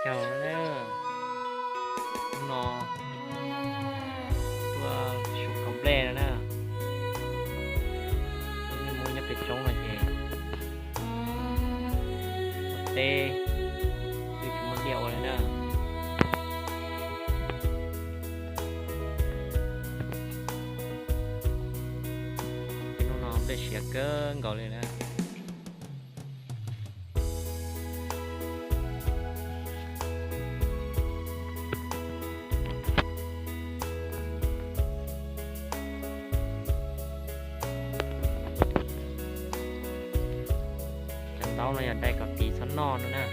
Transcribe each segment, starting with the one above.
caug na. Hnub no tuaj suav kaus nplej no na. Muaj nyob pem roob no ces ua teb, twb tsis muaj liaj ua li na. Hnub no nplej siav kawg nkaus li na. Cov ntaub no yog dai kom tiv txhob noj no na.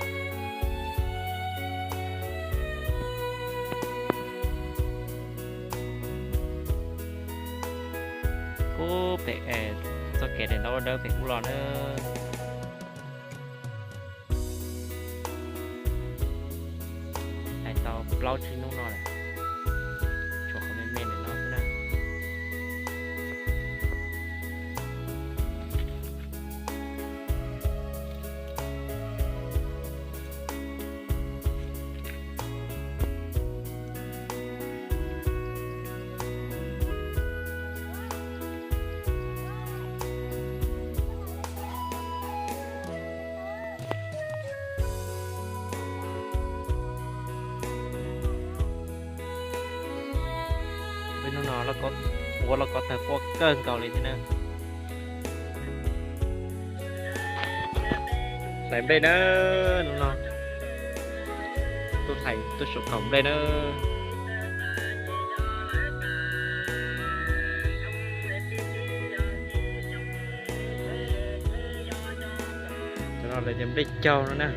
Ub, pem txoj kev daim ntaub dawb pem ub los na. Hais tau plaub tsib hnub no lawm, tshuav qhov me me ntawm no xwb na. Peb hnub no ua lauj kaub tawg quaj kawg nkaus li thiab na. Hlais nplej na, hnub no tuaj hlais tuaj suav kaus nplej na. Cov no lawv tias nplej caug no na.